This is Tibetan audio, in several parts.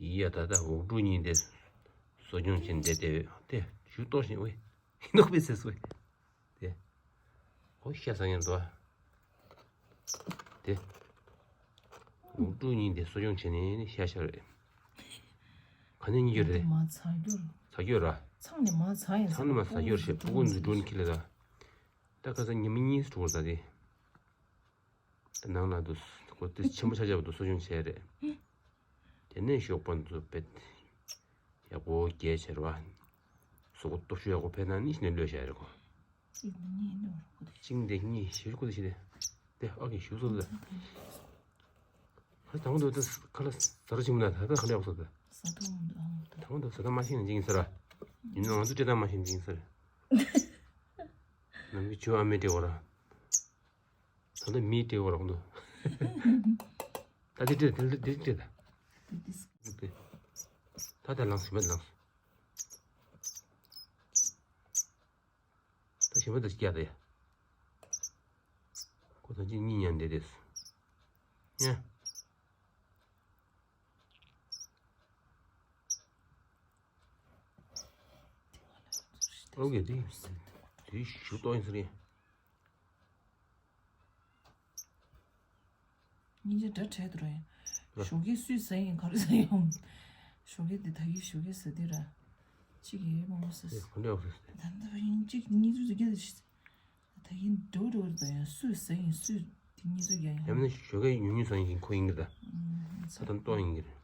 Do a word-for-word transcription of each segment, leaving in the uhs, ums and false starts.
ཡ། ད་ལྟ་འུག་སྒྲུག་གཉིས་དེ་གསོ་སྐྱོང་བྱེད་བསྡད་དེ། དེ་ཞུ་གཏོགས་ཤིང་ཝེ། ནོག་པའི་ཚེ་སུ་ཝེ། དེ། ཨོ་ཤ་ཟ་མཁན་འདུག་ཨ། དེ། འུག་སྒྲུག་གཉིས་དེ་གསོ་སྐྱོང་བྱེད་ནས་ཤ་ཤ་རེད། ག་ནས་རྙེད་རྒྱུ་རེད། མ་ཚ་རྒྱུར། ཚ་རྒྱུར་ར། ཚང་ནས་མ་ཚ་ཡིན། ཚང་ནས་མ་ཚ་རྒྱུར་བྱེད། ཕྲུ་གུ་འཛུགས་སྐྲུན་ཁྱེར་ལ་ད། ད་ཁ་སང་ཉི་མ་གཉིས་སུ་འགྲོ་བར་ད་དེ། ད་ནང་ལ་འདུག་ཁོ་དེ་ཆེན་པོ་ཆགས་ཆགས་པ་འདུག་གསོ་སྐྱོང་བྱས་རེད། དེ་ནས་ཞོགས་པ་འཛུགས་པས། ཡག་པོ་རྒྱས་བྱས་རེད་བ། གཟུགས་པོ་སྟོབས་ཤུགས་ཡག་པོ་འཕེལ་ན་ནི་ཤི་ནས་ལོས་བྱས་རེད་ཁོ། གཅིག་ནས་གཉིས་ནོར་ཁོ་དེ། གཅིག་ནས་གཉིས་ཞིབ་ཁོ་དེ་ཤི་དེ། དེ་ཨ་གི་ཞུ་སོ་དེ། ཁ་དང་དུ་དེ་ཁ་ལ་ཟ་རུ་ཆིང་ན་ད་ད་ཁ་ལ་ཡག་སོ་དེ། ཟ་ཐུང་དང་དུ། དང་དུ་ཟ་ད་མ་ཤེས་ན་ཅིང་ཟེར་ར། ཡིན་ན་ང་ཚོ་སྤྲད་ད་མ་ཤེས་ན་ཅིང་ཟེར། ནམ་གི་ཇོ་ཨ་མའི་སྤྲད་བ་ར། ད་ལྟ་མིའི་སྤྲད་བ་ར་ཁོང་དུ། ད་དེ་སྤྲད་ད། དེ་སྤྲད་ད། ད་ད་ལངས་ཞིམ་པ་ལངས། ད་ཞིམ་པ་ད་སྐྱ་ད་ཡ། ཁོ་ད་ཅི་གཉིད་ཉལ་འདི་རེད། ཉལ། ཨོ་གེ་དེ། དེ་ཞུ་ཏོ་ཡིན་ཟེར་ཡིན། སྙིང་རྗེ་འདྲ་བྲལ་དུ་ར་ཡིན། ཞོགས་ཀས་སུས་ཟ་ཡིན་ག་རེ་ཟ་ཡིན། ཞོགས་ཀས་དེ་ད་གི་ཞོགས་ཀས་ཟ་དེ་ར། གཅིག་ཡོད་མ་མོ་ཟ། ད་ལྟ་ཡིན་གཅིག་གཉིས་ཚུ་ཟ་གི་ཟ། ད་ཡིན་འགྲོ་འགྲོ་རེད་ད། ཡང་སུས་ཟ་ཡིན་སུས་དེ་གཉིས་ཚུ་རྒྱག་ཡིན། ཡང་མིན་ཞོགས་ཀས་ཉུང་ཉུང་ཟ་ཡིན་ཁོ་ཡིན་གི་ད། ས་དང་ཏོ་ཡིན་གི་རེད།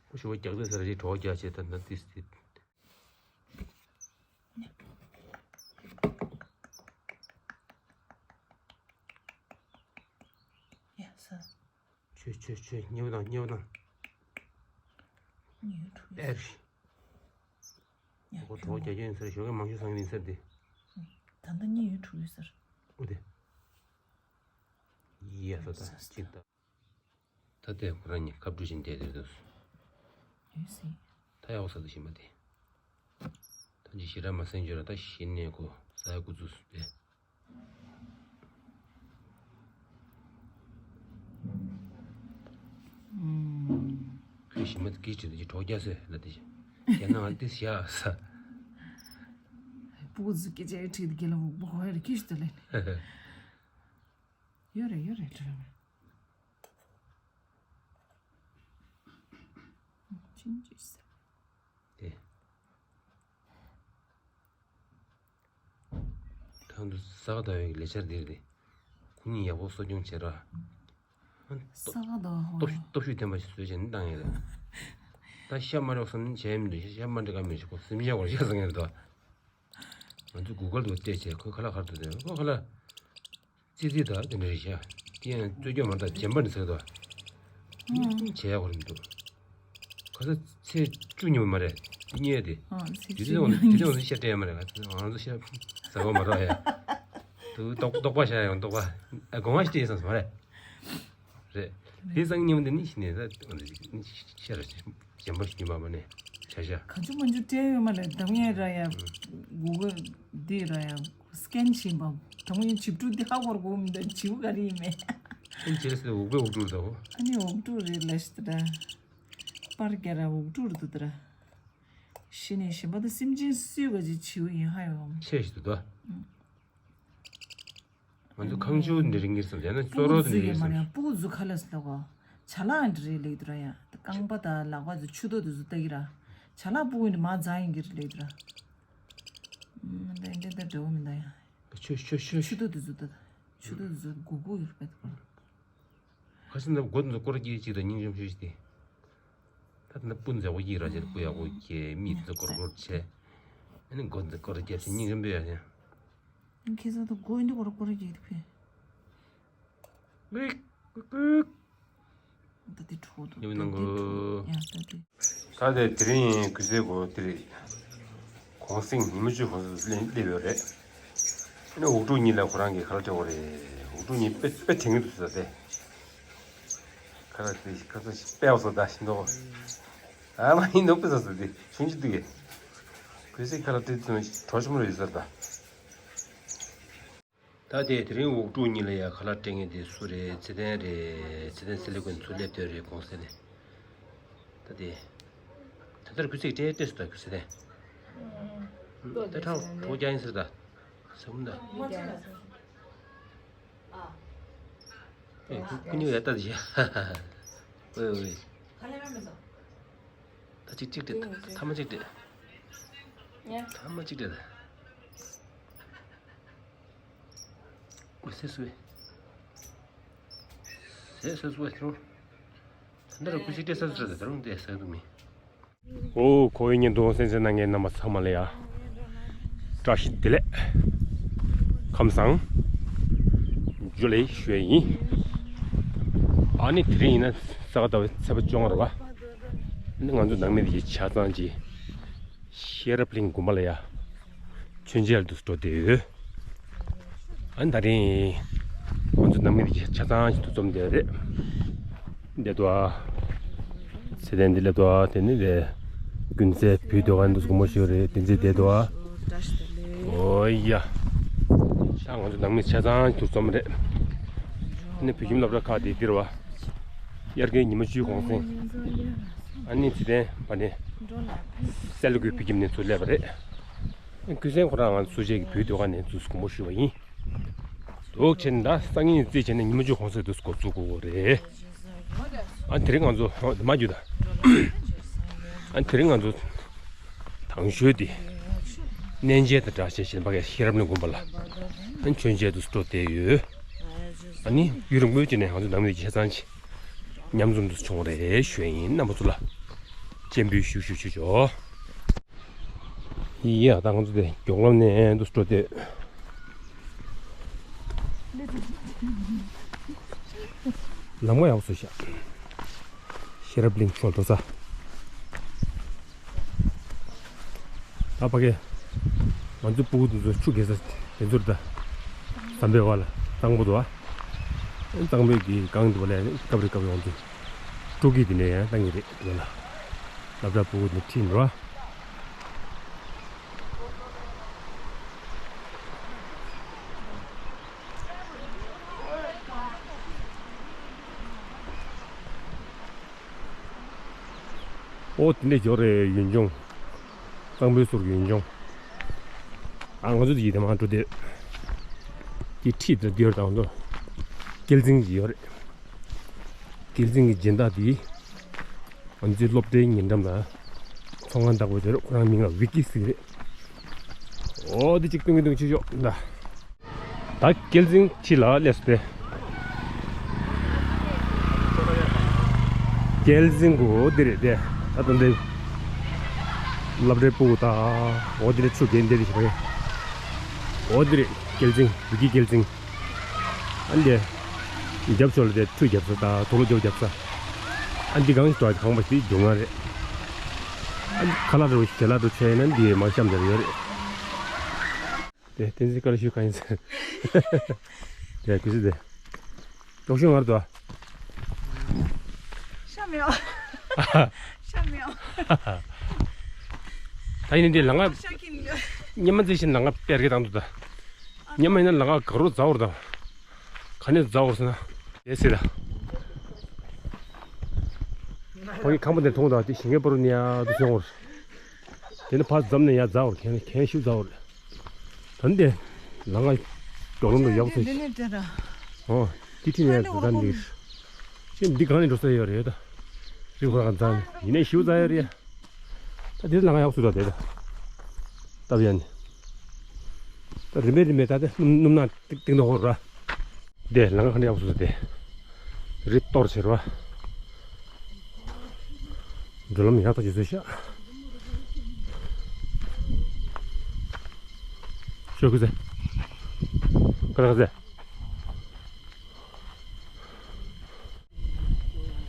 ཁོ་ཞོགས་ཀས་རྒྱག་ཚད་ཟ་རེད་གྲོགས་རྒྱག་བྱས་ད་ད་ཏིས་ཏིས། ཡ་ས། ཆོས་ཆོས་ཆོས། མཉེས་པོ་དང་མཉེས་པོ་དང་། མཉེས་པོ་ཨེར། ཡ་ཁོ་གྲོགས་རྒྱག་རྒྱུ་ཡིན་ཟེར། ཞོགས་ཀས་མང་ཤོས་ཟ་གི་ཡིན་ཟེར་ཏེ། ད་ལྟ་མཉེས་ཡོད་ཕྲུ་གུ་ཟེར། ཨུ་དེ། ཡ་ས་ད་ཅིག་ད། ད་ལྟའི་ཁོ་རང་གཉིས་ཁ་བྲུ་བཞིན་བསྡད་དེ་འདུག་ཡོད་སྲིད། ད་ཡག་ས་དུ་ཞིམ་པ་དེ། ད་ཅི་ཞེ་དྲག་མ་ཟིན་རྒྱུ་ར། ད་གཞི་ནས་ཁོ་ཟ་ཡ་ཁུ་ཚུགས་སུ་བས། ཁོས་ཞིམ་པ་དེ་སྐད་ཅིག་དེ་ཅི་གྲོགས་རྒྱག་སོས་ལ་དེ་བྱས། རྒྱག་ན་ང་དེ་བྱ་ས། སྤུ་གུ་ཚོ་སྐད་ཆ་ཁྲིད་དེ་རྒན་ལ་འུག་པ་གོ་ཡ་རེ་ཁྱི་ཞིག་དེ་ལས། ཡོད་རེད་ཡོད་རེད་དྲན་མེད། ཅིན་ཅི་ཟེར། དེ། ད་འདུ་ས་ག་ཟླ་བའི་ལས་འཆར་འདིར་དེ། ཁོ་གཉིས་ཡག་པོ་གསོ་སྐྱོང་བྱེད་ར། ས་ག་ཟླ་བ་ཧོ། སྟོབས་ཤུགས་ལྡན་པ་ཞིག་བཟོས་བྱས་ནས་བཏང་ཡོད་རེད། ད་ཤ་མ་རེག་བསམ་ནས་བྱས་མི་འདུག་ཤ་མ་འདྲི་ག་མི་ཞིག་ཁོ་སེམས་ཤ་བར་ཤ་ཟ་ངེས་རེད་དོ། ང་ཚོ་གུ་གལ་དུ་བལྟས་བྱས་ཁོའི་ཁ་ལག་ཁར་དུ་བསྡད། ཁོ་ཁ་ལག་ཙི་ཙི་ད་དེ་འདྲ་རེད་ཤག་དེ་ཡང་རྩོད་རྒྱུ་མ་རེད་ད། རྗེན་པ་འདྲ་ཟེར་དོ། བྱས་ཡག་པོ་རེད་མི་འདུག་ཁ་ས་ཚེས་བཅུ་ཉིན་མ་རེད་དེ་གཉིས་དེ། དེ་དུས་ང་ཚོ་དེ་དུས་ང་ཚོ་ཤ་སྤྲད་ཡ་མ་རེད། ང་ཚོ་ཤ་ཟ་གོ་མ་རེད་ཡ། དུ་ལྟོགས་ལྟོགས་པ་ཤ་ཡང་ལྟོགས་པ། ཨ་དགོང་ང་ཤ་སྤྲད་ཡིན་བསམ་སོང་མ་རེད། རེད། དེ་སང་ཉིན་མོ་དེ་ནི་ཤི་ནས་ད་ཤ་ར་གཞན་པ་ཞིག་མ་མ་ནས་བྱ་ཤ། གང་བྱུང་མང་བྱུང་སྤྲད་ཡོད་མ་རེད། འདམ་ཡས་ར་ཡ། གུ་གུ་འདི་ར་ཡ། སྐན་བྱིན་པ། དང་ཡིན་བྱིབས་ཕྲུག་འདི་ཧ་གོ་གོ་མི་འདུག་བྱིའུ་ག་རེ་ཡིན་མེད། ཨན་ཅེ་རེ་སི་འུག་པའི་འུག་ཕྲུག་རེད་དོ། ཨ་ནི་འུག་ཕྲུག་རེད་ལ་ཤི་ད། པར་རྒྱ་ར་འུག་ཕྲུག་རེད་དོ་ད་ར། ཤི་ནས་གཞན་པ་ད་སེམས་ཅན་སུས་ག་ཅིག་བྱིའུ་ཡིན་ཧ་ཡོང་། ཆེ་ཞིག་ཏུ་དོ། ང་ཚོ་ཁང་ཆུ་འདི་རིང་གིར་སོང་ཡང་ན་ཅོ་རོ་འདི་རིང་གིར་སོང་། སྤུ་གུ་ཚོ་ཁ་ལ་སོང་ལ་གོ། ཆ་ལག་འདི་རེད་ལེགས་འདུག་ར་ཡ། རྐང་པ་དང་ལག་པ་ཚོ་ཆུ་ཏོ་འདི་ཚོ་ལྟ་གི་ར། ཆ་ལག་སྤུ་གུ་འདི་མ་འཛག་ཡིན་གི་རེད་ལེགས་འདུག་ར། ཨུམ། ད་འདི་ད་འདྲ་བོ་མི་འདུག་ཡ། ཆུ་ཆུ་ཆུ། ཆུ་ཏོ་འདི་ཚོ་ད། ཆུ་ཏོ་འདི་ཚོ་སྒུག་སྒུག་ཡོད་པ་འདུག་ཁ་སང་ནས་སྒོ་འདི་ཚོ་སྐོར་སྐྱེལ་ཅིག་དང་སྙིང་རྗེ་མོ་ཞིག་སྟེ། ད་ད་ནི་སྤུ་མཛེས་པོ་ཡིན་ར་ཅེ་སྤུ་ཡག་པོ་སྐྱེལ། མི་ཚོ་སྐོར་སྐོར་བྱས། ཨ་ནི་སྒོ་འདི་སྐོར་རྒྱབ་ཚེ་སྙིང་རྗེ་མོ་ཡོད་ཡ། ཁྱེད་ཚོ་ད་སྒོ་འདི་སྐོར་སྐོར་རྒྱབ་ཕེ། ཀུག་ཀུག་ཀུག་ད་དེ་འཕྲོ་འདུག་ཉི་མ་ནང་གོ། ཡ་ད་དེ། ད་དེ་དེ་རིང་གུས་སེ་གོ་དེ་རེད། གུང་སེང་ཉི་མ་བཅུའི་གུང་སེང་སླེབས་ཡོད་རེད། ཨ་ནི་འུག་ཕྲུག་གཉིས་ལ་ཁོ་རང་གིས་ཁ་ལག་སྤྲད་དགོས་རེད། འུག་ཕྲུག་གཉིས་དཔེ་དཔེ་དྲན་གྱི་འདུག་ཟེར་ཏེ། ཁ་ལག་དེ་ཁ་ཚ་ཞིག་དཔེ་བ་སོ་ད་ཤིན་ཏོ། ཨ་མ་ཡིན་འདུག་དཔེ་བཟོ་ཟེར་ཏེ་ཆུང་ཆུང་དུས་ཀྱི། གུས་སེ་ཁ་ལག་སྤྲད་དུས་གྲོ་ཞིམ་རེ་ཡོད་ཟེར་ད། ད་དེ་དེ་རིང་འུག་ཕྲུག་གཉིས་ལ་ཡ་ཁ་ལག་སྤྲད་མཁན་དེ་སུ་རེད། ཚེ་བརྟན་རེད། ཚེ་བརྟན་སེ་ལི་ཀུན་ཚུར་སླེབས་དོད་རེད་གུང་སེང་ནས། ད་དེ། ད་ལྟར་གུས་སེ་སྤྲད་སྤྲད་སོ་ད་གུས་སེ་དེ། ད་ཁྲག་ཁྲོག་རྒྱག་ཡིན་ཟེར་ད། ཟེར་མོ་ད། ཨེ་ཀུ་ཀུ་ཉོ་ཡ་ད་དེ་ཡ། ཨོའི་ཨོའི། ད་གཅིག་གཅིག་སྤྲད་ད་ཐ་མ་གཅིག་སྤྲད། ཐ་མ་གཅིག་སྤྲད་ད། ཀུ་སེ་སུ་སེ་སུ་སུ་ཁྱོད། ད་འདི་རུ་ཀུ་ཤི་ཏེ་ས་སུ་རེད་ད་རུང་དེ་ཟེར་འདུག་མི། ཨོ་ཁོ་བོའི་བརྙན་ཐུང་གསན་གཟིགས་གནང་མཁན་རྣམ་པ་ཚང་མ་ལ་ཡ། བཀྲ་ཤིས་བདེ་ལེགས། ཁམས་བཟང་། ཇུ་ལེ་ཞུ་ཡ་ཡིན། ཨ་ནི་དེ་རིང་ཡིན་ན་ས་ག་ཟླ་བའི་ཚེས་པ་བཅོ་ལྔ་རེད་བ། ཨ་ནི་ང་ཚོ་ནང་མི་དེ་གི་ཆ་ཚང་གི། ཤེས་རབ་གླིང་དགོན་པ་ལ་ཡ། མཆོད་མཇལ་དུ་འགྲོ་བསྡད་ཡོད། ཨ་ནི་ད་རིང་ང་ཚོ་ནང་མི་དེ་ཆ་ཚང་ཞིག་ཏུ་འཛོམས་བསྡད་རེད། བསྡད་འདུག་ཨ། ཚེ་བརྟན་འདི་སླེབས་འདུག་ཨ། དེ་ནི་རེད། ཀུན་གསལ་བུའི་སྡོད་ཁང་དུ་སྒོར་མོ་ཞིག་རེད། དེ་ཚེ་བསྡད་འདུག་ཨ། ཨོ་ཡ། ཤ་ང་ཚོ་ནང་མི་ཆ་ཚང་ཞིག་ཏུ་འཛོམས་རེད། ཨ་ནི་བོད་ཁྱིམ་སློབ་གྲྭ་ཁག་དེ་འདིར་བ། དབྱར་ཁའི་ཉི་མ་བཅུའི་གུང་སེང་། ཨ་ནི་ཚེ་བརྟན་པ་ནི། སེ་ལ་ཀུའི་བོད་ཁྱིམ་ནས་ཚུར་སླེབས་པ་རེད། ཀུན་གསལ་ཁོ་རང་ང་ཚོ་ཚོ་ཆེན་གྱི་བུའི་སྡོད་ཁང་ནས་ཚུར་སྒོར་མོ་ཞུས་པ་ཡིན། འདུག་བྱས་ནས་ད་སང་ཉིན་རྩིས་བྱས་ནས་ཉི་མ་བཅུ་གུང་སེང་དུ་འགོ་བཙུགས་དགོས་རེད། ཨ་དེ་རིང་ང་ཚོ་མ་རྒྱུ་ད། ཨ་དེ་རིང་ང་ཚོ་དང་ཤོས་དེ་གནས་མཇལ་དང་སྦྲགས་བྱས་བཞིན་པ་གའི་ཤེས་རབ་གླིང་དགོན་པ་ལ་ཨ་མཆོད་མཇལ་དུ་འགྲོ་བསྡད་ཡོད། ཨ་ནི་ཡུན་རིང་པོའི་རྗེས་ནས་ང་ཚོ་ནང་མི་ཆ་ཚང་ཅིག་མཉམ་འཛོམས་དུ་བྱུང་བ་རེད་ཞུ་ཡ་ཡིན། རྣམ་པ་ཚོ་ལ་སྤྱན་འབུལ་ཞུ་ཞུ་ཞུ་ཞོ། ཡ་ད་ང་ཚོ་དེ་མགྱོགས་ལམ་ནས་འདུག་འགྲོ་དེ། ལམ་ཁ་ཡག་པོ་བཟོས་ཤག་ཤེས་རབ་གླིང་ཕྱོགས་འགྲོ་ས། ད་ཕ་གི་ང་ཚོའི་སྤུ་གུ་དེ་ཚོ་ཆུ་རྐྱལ་ས་དེ་ཚོར་ད་ཟམ་པའི་བར་ལ་གཙང་པོ་འདུག་ཨ། གཙང་པོའི་གི་སྒང་དེ་བ་ལ་སྐབས་རེ་སྐབས་རེ་ང་ཚོ་སྤྲོ་སྐྱིད་དེ་ནས་ཡང་བཏང་གི་རེད་དེ་བ་ལ། སློབ་གྲྭ་སྤུ་གུ་དེ་ཁྲིད་འགྲོ་ཨ། ཨོ་དེ་འདྲས་ཡོད་རེད། ཡུལ་ལྗོངས། གཙང་པོའི་ཟུར་གྱི་ཡུལ་ལྗོངས། ཨ་ང་ཚོ་དེ་ཡི་དེ་མ་འགྲོ་དེ། དེ་ཁྲིད་དེ་འདི་ཡོད་རེད། ང་ཚོ་སྐྱེད་འཛིན་གྱི་ཡོད་རེད། སྐྱེད་འཛིན་གྱི་སྦྱིན་བདག་དེ། ང་ཚོའི་སློབ་གྲྭའི་ཉེ་འགྲམ་ལ་ཚོང་ཁང་བདག་པོ་དེ་རེད། ཁོ་རང་མིང་ལ་ཝི་ཀི་ཟེར་གི་རེད། ཨོ་དེ་གཅིག་སྟོན་གི་འདུག་ཆེ་ཤོག་ད། ད་སྐྱེད་འཛིན་ཁྲིད་ལ་སླེབས་སོང་སྟེ། སྐྱེད་འཛིན་གོ་འདི་རེད་དེ། ད་དུང་འདི་སློབ་གྲྭའི་སྤུ་གུ་ད། འོ་འདི་རེད། ཆུ་རྐྱལ་འདི་རེད་ཞེས་པ་རེད། འོ་འདི་རེད། སྐྱེད་འཛིན། ཝི་ཀི་སྐྱེད་འཛིན། ཨ་འདི། རྒྱབ་ཕྱོགས་ལ་དེ་ཁྲུས་རྒྱབ་ས་ད་དུག་ལོག་རྒྱབ་རྒྱབ་ས། ཨ་འདི་གང་ཞིག་འགྲོ་གང་པ་ཞིག་རྒྱུག་ང་རེད། ཨ་འདི་ཁ་ལག་འགྲོ་ཞལ་ལག་འགྲོ་ཆོད་ཡིན་ན་འདི་མ་བཤམས་དེར་ཡོད་རེད། དེ་བསྟན་འཛིན་དཀའ་ལས་ཞུ་གང་ཡིན་ཟེར། དེ་གུས་སི་དེ། ལྟོགས་ཤིང་ངར་དུ། ཤ་མེད། ད་ཡིན་ནའི་འདི་ལམ་ཁ་ཤ་ཁྱིམ་གྱི། སྔོན་མ་ཙམ་ཞིག་ལམ་ཁ་དཔེ་རྒྱས་བཏང་འདུག་ད། སྔོན་མ་ཡིན་ན་ལམ་ཁ་ག་རུ་འཛེགས་འོར་ད། ག་ནས་འཛེགས་འོར་ཟེར་ན། དེ་སྲིད་ད། ཕ་གི་ཁང་པ་དེ་མཐོང་ད་དེ་ཞིང་ཁའི་བར་དུ་ནས་ཡར་དུ་སོང་འོར། དེ་ནས་ཕར་འཛེགས་ནས་ཡར་འཛེགས་འོར་གན་གན་ཤུགས་འཛེགས་འོར། ད་ནི་དེ་ལམ་ཁ་མགྱོགས་ལམ་དུ་ཡག་པོ་འདི་ནས་དེ་ར། ཨོ། དེ་ཁྲིད་ནས་ད་འདི། ཁྱེད་འདི་གང་ནས་འགྲོ་ས་ཡོད་རེད་ད། རི་ཁོ་རང་འཛེགས་ནས་ཡིན་ནའི་ཤུགས་འཛེགས་ཡོད་རེད། ད་དེ་ལམ་ཁ་ཡག་སུ་ད་དེ་ད། སྟབས་ཡག་ནས། ད་རིམ་པས་རིམ་པས་ད་དེ་སྣུམ་སྣུམ་ནག་ཏིག་ཏིག་ཏོ་ཧོར་ར། དེ་ལམ་ཁ་ག་འདྲ་ཡག་སུ་ད་དེ། རི་གཏོར་བྱེད་ར། འགྲོ་ལམ་ཡག་ཐག་ཆོད་བཟོས་ཤག་ཤོག་གུ་ཟེ། ཀ་ལ་ཀ་ཟེ།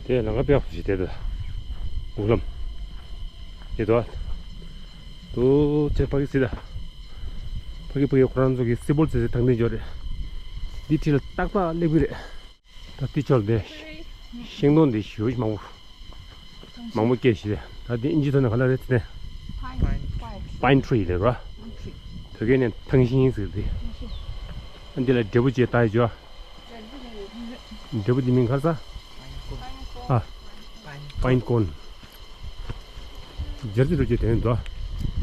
དེ་ལམ་ཁ་དཔེ་ཡག་པོ་ཞིག་བསྡད་འདུག་འུ་ལམ། དེ་དོ། དུ་ཆེ་ཕ་གི་སི་ད། ཕ་གི་ཕ་གི་ཁོ་རང་ཚོ་གི་སི་པོལ་ཙེ་ཙེ་དང་དེ་འབྱོར་རེད། འདི་ཁྲིད་ལ་ཏག་ཏག་སླེབས་གི་རེད། ད་འདི་ཆོར་དེ། ཤིང་སྡོང་འདི་ཞེ་པོ་ཞིག་མང་པོ། མང་པོ་སྐྱེས་ཤིག་རེད། ད་འདི་ཨིན་ཇི་ཐོག་ནས་ག་ལ་རེད་ཟེར་ནས། Pine tree རེད་ར། བོད་སྐད་ནས་ཐང་ཤིང་ཟེར་དེ། ཨ་འདི་ལ་འབྲས་བུ་ཅེས་བཏགས་ཡོད་ཅོ། འབྲས་བུ་འདི་མིང་ག་རེ་ཟ། ཨ། Pine cone། སྦྱར་རྩི་འགྲོ་རྒྱུ་དེ་ཡིན་འདུག་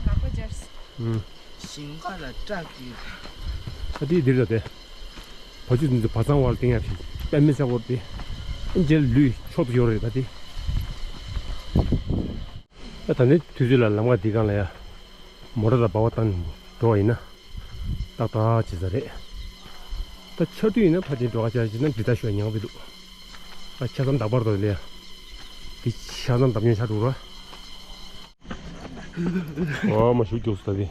ལག་པ་སྦྱར། ཨུམ། ཞིང་ཁ་ལ་སྐྲག་གི། ཨ་དེ་འདིར་ད་དེ། བ་ཕྱུགས་འདི་ཚོ་བ་ཚང་བར་སྟེང་ཡ་དཔེ་མི་སྲིད་པོ་དེ། ཨ་འཇལ་ལུས་ཆོག་ཏུ་ཡོད་རེད་ད་དེ། ཨ་ད་ནི་དུས་ཚོད་ལ་ལམ་ཁ་འདི་སྒང་ལ་ཡ། མོ་ཊ་དང་སྦག་སྦག་བཏང་འགྲོ་བ་ཡིན་ན། ཏག་ཏག་བྱེད་ས་རེད། ད་ཆར་དུས་ཡིན་ན་ཕར་ཕྱིན་འགྲོ་ཁ་ཆར་བྱེད་ན་འདི་ལྟ་ཞོ་ཉག་པི་འདུག་ད་ཆ་ཚང་འདག་པར་དོ་ལེ། འདི་ཆ་ཚང་འདབ་ཉོ་ཆ་འགྲོ་ར། ཨོ་མ་ཞུ་རྒྱུགས་སུ་ད་འདི།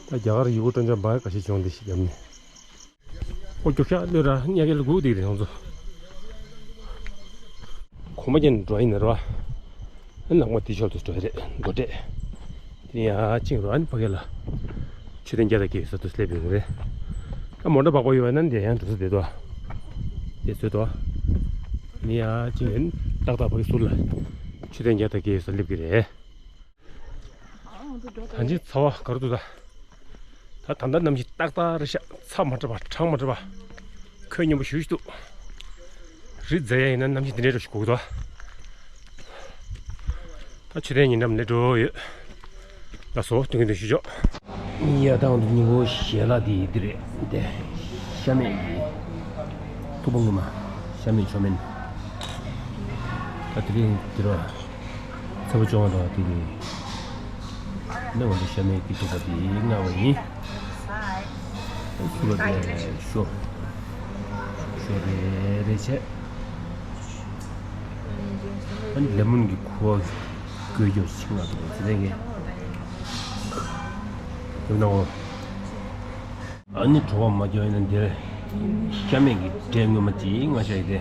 ད་རྒྱ་གར་ཡུལ་གྲོང་ཆོག་འབའ་ཁ་ཤས་བྱུང་འདི་ཞིག་ཡམ་ནི། ཨོ་རྒྱུག་ཤག་ལོས་ར་ཉག་གེ་ལ་སྒུག་བསྡད་རེད་ང་ཚོ། གོམ་པ་ཅན་འགྲོ་ཡིན་ན་ར། ཨ་ནག་མོ་དེ་ཕྱོགས་སུ་འགྲོ་ཡི་རེད་མགོ་སྤྲད། དེ་ནས་ཡ་ཅིང་ར་ཨ་ནི་ཕ་གི་ལ། མཆོད་རྟེན་རྒྱ་དར་གྱི་ས་དུ་སླེབས་ཡོང་གི་རེད། ད་མོ་ཊ་སྦག་སྦག་ཡོད་པ་ན་འདི་ཡང་འགྲོ་ས་བསྡད་དོ། དེ་ཚོད་དོ། དེ་ནས་ཡ་ཅིང་ཡོད་ནི་ཏག་ཏག་ཕ་གི་ཟུར་ལ། མཆོད་རྟེན་རྒྱ་དར་གྱི་ས་སླེབས་ཀྱི་རེད། ད་ཅི་ཚ་བ་ག་རེ་འདུག་ད། ད་ད་ལྟ་གནམ་གཤིས་ཏག་ཏག་རེད་ཤག་ཚ་མ་དྲགས་པ་གྲང་མ་དྲགས་པ། ཁོད་སྙོམས་པོ་ཞེ་པོ་ཞིག་འདུག་རི་འཛེག་ཡ་ཡིན་ན་གནམ་གཤིས་འདི་འདྲའི་འདྲ་ཞིག་དགོས་ཀྱི་འདུག་ད་མཆོད་རྟེན་ཉེ་འགྲམ་སླེབས་འགྲོ་ཡོད། ལགས་སོ་སྟོན་གྱི་འདུག་ཞུ་ཆོག་ཡ་ད་འོང་དུ་ཉིན་གུང་ཞལ་ལག་འདི་འདི་རེད་དེ། ཤ་མེད་ཀྱི། ཐུག་པ་ངོ་མ། ཤ་མེད་མཆོད་མེ། ད་དེ་རིང་འདི་ར། ཚ་བོ་ཅོང་དང་དེ་གི། ནི་འོན་ཏེ་ཤ་མེད་ཀྱི་ཐུག་པ་དེ་མངགས་པ་ཡིན། ཤུ་བ་རེ་ཤོ། ཤོ་རེ་རེ་བྱས། ཨ་ནི་ལེ་མོན་གྱི་ཁུ་བ་དགོས་རྒྱུ་ཞིག་མངགས་འདུག་ཟེར་མཁན། ཡོད་ན་འོ། ཨ་ནི་བྲོ་བ་མ་སྐྱོ་ཡིན་ན་འདིར་ཤ་མེད་ཀྱི་འབྲས་སྔོན་མ་ཅིག་མངགས་བཞག་ཡིན་ཏེ།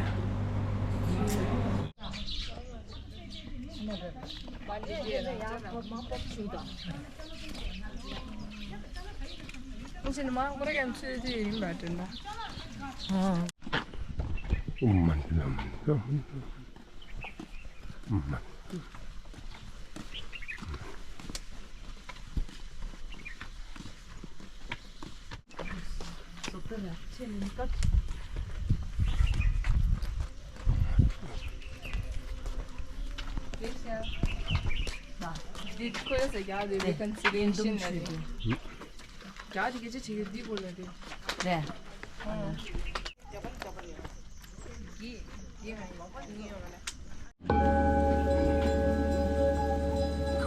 འདི་ཁོ་ཡ་ཟེར་རྒྱག་དེ་རེ་ཀོན་སི་ལི་ཡེ་ཤན་ལ་རེད། རྒྱག་དེ་སྐད་ཆ་བྱེད་ཀྱི་འདི་སྐོར་ལ་རེད། རེད། ཨ། གངས་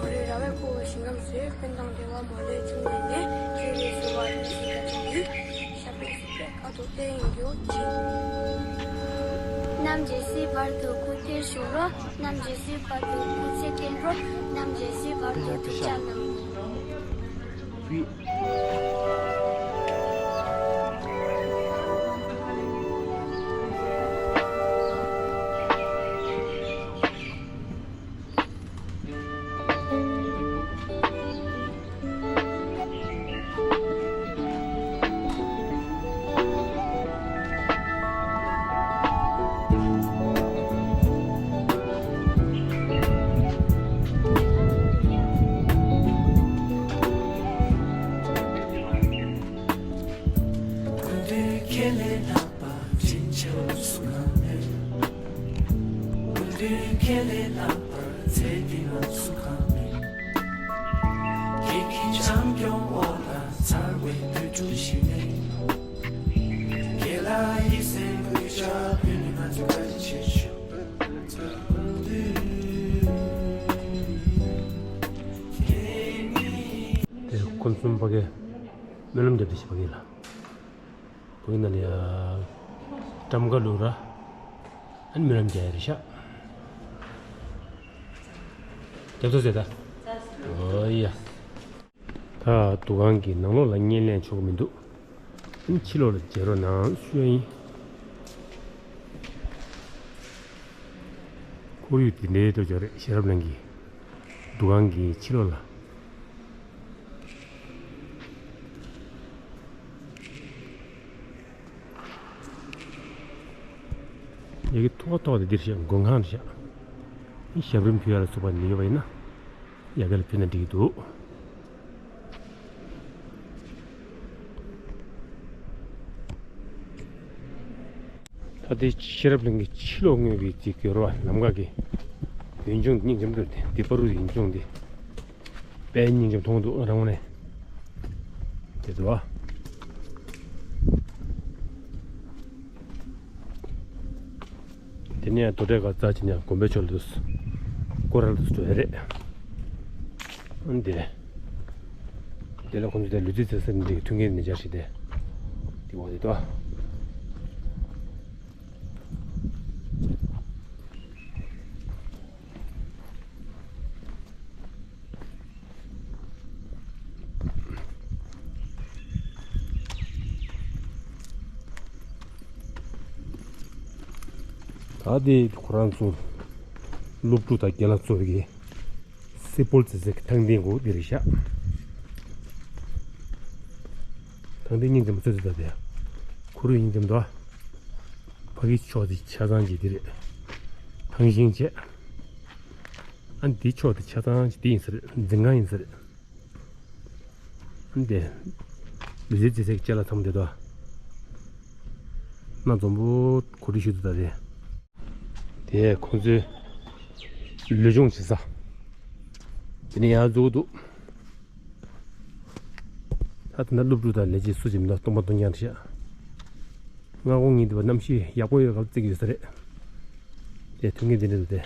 རི་ར་བས་བསྐོར་བའི་ཞིང་ཁམས་སུ། ཀུན་དང་བདེ་བ་མ་ལུས་འབྱུང་བའི་གནས། ཆོས་ཉིད་སུ་བ་ཡི་སྲིད་པ་ཆགས་ཡིན། ཞབས་པད་སྲིད་པའི་ཁ་དོག་བསྟན་ཡོད་ཅིང་། ནམ་ཞིག་སྲིད་བར་དུ་སྐུ་སྟེ་བཞུགས་རོགས། ནམ་ཞིག་སྲིད་བར་དུ་སྐུ་ཚེ་བརྟན་རོགས། ནམ་ཞིག་སྲིད་བར་དུ་ཐུགས་ཅག་གནང་། དེ་ཁོ་ཚོ་ཕ་གིར་སྨོན་ལམ་རྒྱབ་སྟེ་ཤི་ཕ་གི་ལ། ཕ་གི་ན་ལ་ཡ་ཏྲམ་ཀ་ལུ་ར་ཨན་སྨོན་ལམ་རྒྱབ་ཡ་རེད་ཤག་རྒྱབ་ཐོ་ཟེར་ད། ཨོ་ཡ། ད་འདུ་ཁང་གི་ནང་ལོགས་ལ་བརྙན་ལེན་ཆོག་གི་མི་འདུག་ཨ་ནི་ཕྱི་ལོགས་ལ་མཇལ་རོགས་གནང་ཞུ་ཡ་ཡིན། ཁོར་ཡུག་དེ་འདྲའི་འདྲ་པོ་ཅིག་རེད། ཤེས་རབ་གླིང་གི་འདུ་ཁང་གི་ཕྱི་ལོགས་ལ། ཡ་གི་ཐོག་ཐོག་དེ་འདིར་ཤག་མགོན་ཁང་རེད་ཤག་ཨ་ནི་ཞབས་རིམ་ཕུལ་ཡ་ལ་སོགས་པ་འདི་ཡོད་པ་ཡིན་ན། ཡ་གི་ལ་ཕུལ་ན་འགྲིག་གི་འདུག་ད་ལྟའི་ཤེས་རབ་གླིང་གི་ཕྱི་ལོགས་ངོས་ཀྱི་ཅིག་ཡོད་རེད་པ། ལམ་ཁ་གི་ཡུལ་ལྗོངས་སྙིང་རྗེ་མོ་འདུག་དེ་འདི་པ་རུ་ཡུལ་ལྗོངས་འདི་དཔེ་སྙིང་རྗེ་མཐོང་འདུག་རང་ངོས་ནས། དེ་འདུག་པ། དེ་ནས་རྡོ་གྲལ་ག་རྩ་ཅི་ཉག་དགོན་པའི་ཕྱོགས་ལ་འདུག་སྐོར་ར་འདུག་འགྲོ་ཡ་རེད། ཨ་ནི་དེ་རེད། དེ་ལ་ཁོང་ཚོ་དེ་ལུས་རྩལ་རྩེད་ས་འདི་མཐུན་རྐྱེན་མི་འཆར་ཞིག་དེ། དེ་འོ་དེ་འདུག་ད་དེ་ཁོ་རང་ཚོ་སློབ་ཕྲུག་དང་རྒན་ལགས་ཚོ་གི་སེ་བོལ་རྩེད་སའི་ཐང་སྟེང་གོ་འདི་རེད་ཤག་ཐང་སྟེང་སྙིང་རྗེ་མོ་རྩེད་རྩེད་ད་དེ་ཁོ་རུ་སྙིང་རྗེ་མོ་འདུག་ཕ་གི་ཕྱོགས་དེ་ཆ་ཚང་གི་འདི་རེད། ཐང་ཤིང་བྱས། ཨ་འདི་ཕྱོགས་དེ་ཆ་ཚང་གི་འདི་ཡིན་ས་རེད། འཛིན་ཁང་ཡིན་ས་རེད། ཨ་འདི་ལུས་རྩལ་རྩེད་སའི་ཅ་ལག་ཚང་མ་འདི་དོ། སྣ་འཛོམས་པོ་གོ་སྒྲིག་ཞུས་འདུག་ད་དེ། དེ་ཁོང་ཚོའི་ལུས་སྦྱོང་བྱེད་ས། དེ་ནས་ཡར་འཛུལ་འདུག་ད་དེ་ན་སློབ་ཕྲུག་དང་ལས་བྱེད་སུ་ཅིག་མི་འདུག་སྟོང་པ་སྟོང་རྐྱང་རེད་ཤག་སྔ་དགོང་ཉིན་དེ་བ་གནམ་གཤིས་ཡག་པོ་ཡོད་སྐབས་བརྩི་གི་ཡོད་ས་རེད། དེ་མཐུན་རྐྱེན་དེ་འདྲ་འདུག་དེ།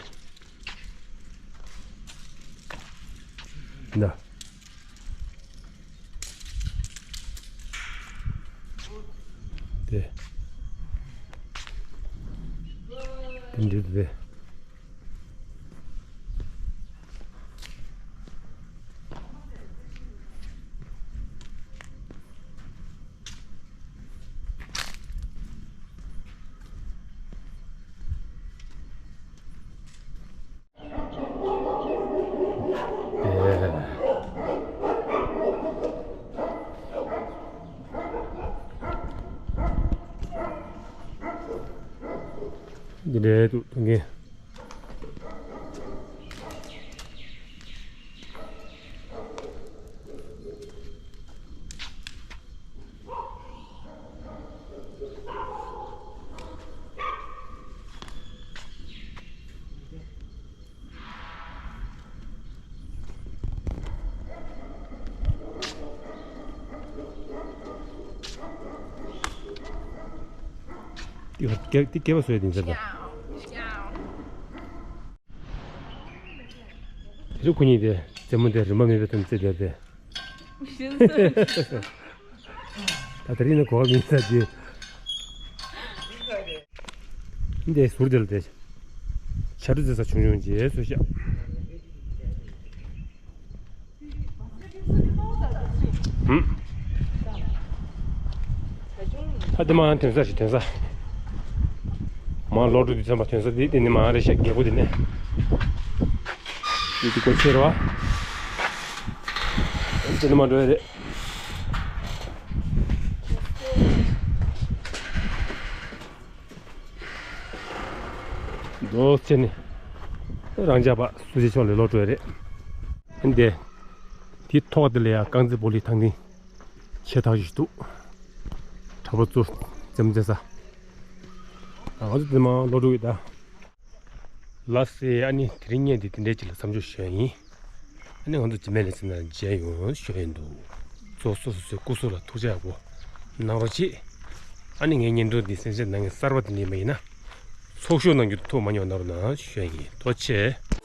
འདི། དེ་འདྲ་རེད། འདི་འདྲའི་འདུག་མཐོང་གི། འདི་སྐེད་པ་བཟོས་ཡ་དེ་ཚར་ད། དེ་རིང་ཁོ་གཉིས་དེ་རྩེད་མོ་དེ་རིན་པ་མེད་པའི་ཐོག་ནས་རྩེད་བསྡད་དེ། ད་དེ་རིང་ནི་གོ་བ་མིན་ས་དེ། འདི་ཟུར་དེ་ལ་དེ། ཆ་འགྲུལ་རྩེད་ས་ཆུང་ཆུང་བྱས་བཟོས་ཤག་ཧུམ། ད་དེ་མ་ཐོན་ས་ཞིག་ཐོན་ས། མ་ལོག་འགྲོ་དུས་ཙམ་པ་ཐོན་ས་དེ་དེ་ནི་མ་རེད་ཤག་རྒྱལ་པོ་དེ་ནས། དེ་དེ་སྒོ་ཕྱེ་རོགས། དེ་ནི་མ་འགྲོ་ཡ་རེད། རྡོ་རྩེ་ནས་རང་ཅག་པ་སུ་ཇེ་ཕྱོགས་ལས་ལོག་འགྲོ་ཡ་རེད། འདི། དེའི་ཐོག་དེ་ལ་ཡང་རྐང་རྩེད་སྤོ་ལོའི་ཐང་སྟེང་ཆེ་ཐག་ཞིག་འདུག་གྲྭ་པ་ཚོ་ འཛོམས་མཛད་ས། ཨ་ང་ཚོ་དེ་མ་ལོ་དྲུག་ཡོད་ད། ལགས་སེ། ཨ་ནི་དེ་རིང་ངས་འདི་དེ་འདྲའི་ཅིག་ལ་མཚམས་འཇོག་ཞུ་ཡ་ཡིན། ཨ་ནི་ང་ཚོ་རྗེས་མའི་ལེ་ཚན་ནང་མཇལ་ཡོང་ཞུ་ཡ་ཡིན་འདུག། ཚོགས་གཙོ་སོ་སོའི་སྐུ་གཟུགས་ལ་ཐུགས་ཅག་པོ་གནང་རོགས་གྱིས། ཨ་ནི་ངའི་བརྙན་ཐུང་འདི་གསན་བཤད་གནང་མཁན་གསར་པ་དེ་འདྲ་ཡིན་པ་ཡིན་ན། ཚོགས་ཞུགས་གནང་རྒྱུ་དེ་ཐུགས་མ་ཉེས་པ་གནང་རོགས་གནང་ཞུ་ཡ་ཡིན། ཐུགས་རྗེ་ཆེ།